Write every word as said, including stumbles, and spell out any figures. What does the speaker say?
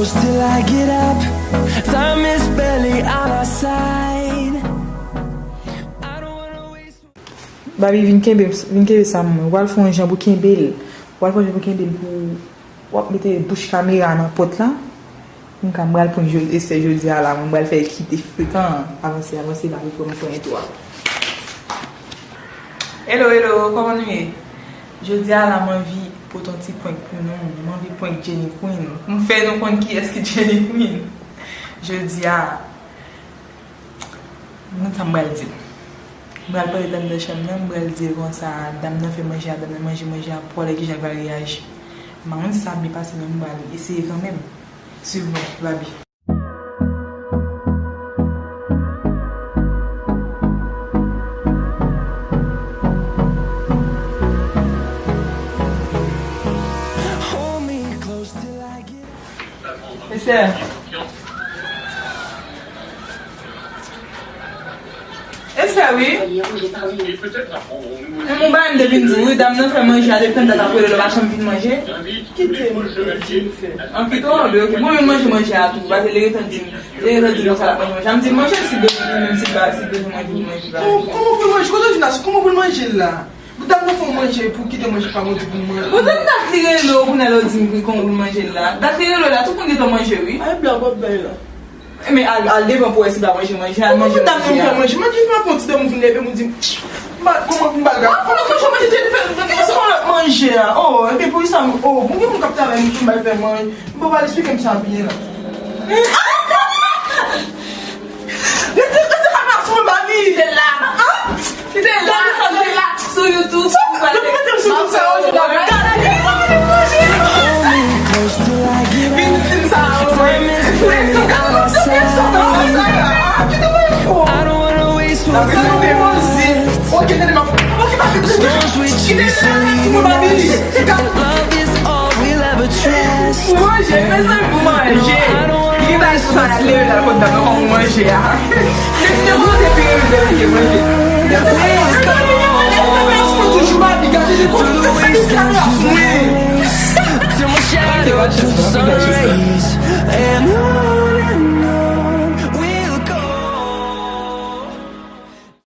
Till I get up, time is barely on our side. I don't wanna waste. Babi, vin kenbe, vin kenbe sa mwen. Ou pral fè yon jan pou kenbe l. Ou pral fè yon jan pou kenbe l pou w ap mete bouch kamera nan pòt la. M ka, m pral pran jodi, Esther jodi a la, mwen pral fè kite frekan. Avanse, avanse, Babi, pou mwen pran tou a. Hello, hello, kòman nou ye? Jodi a la, m anvi pote yon ti prank pou nou. M anvi prank Jenny Queen. M fè nou konn kiyès ki Jenny Queen. Jodi a, nou sa m pral di l. M pral pale anndan chanm nan, m pral di l konsa, dam nan fè manje a, dam nan manje manje a, pou w wè kijan l va reyaji. M pa konn si sa ap byen pase, men m pral eseye kanmenm. Swiv mwen, Babi. Esther. Esther, wi. Men m bay m te vin di w, wi, dam nan fè manje a, depi tann dat ap rele l, ou pa janm vin manje. Kite m di m fè. An, kite w anlè, ok. Mwen menm manje manje a tou, paske li gentan di m, li gentan di m konsa l ap manje manje a. M di l manje si l bezwen, menm si l pa, si l bezwen manje, li manje. Kòman, kòman pou l manje? Kote w vin la? Kòman pou l manje l la? Dam nan fè w manje pou kite manje pa mwen di pou mwen. Bon, dat li rele w, kounye a lè w di m kòman pou l manje l la. Dat li rele w la, tout moun gentan manje, wi. Ay, blag w ap bay la. Men al, al devan pou wè si l pa manje manje, al manje manje a. Manje, manje, fè yon ti tan m vin leve, m di, m pa, kòman m pa ka. Mwen manje manje, Jennifer, se yon lòt manje a. Oh, epi pou sa, oh, mwen gen moun k ap travay, m tou m bay fè manje. M pa pral eksplike m sa byen la. Rete, rete kamera sou mwen, Babi. Kite l la. Kite l la, kite l la. Sou YouTube, ou pral. Depi mete m sou tout sa yo, ou pral gade. Vin di m sa, mwen. Kite mwen. Kite mwen. Ok, tande, m ap, ok, pa kite. Kite l la, sou mwen, Babi. Manje, mezanmi, pou manje. Li bay sou sa, leve la, kot dam nan, kòman manje a. Li te manje, pi leve la, li te manje. Mezanmi, manje, manje, manje, toujou, Babi, gade li konn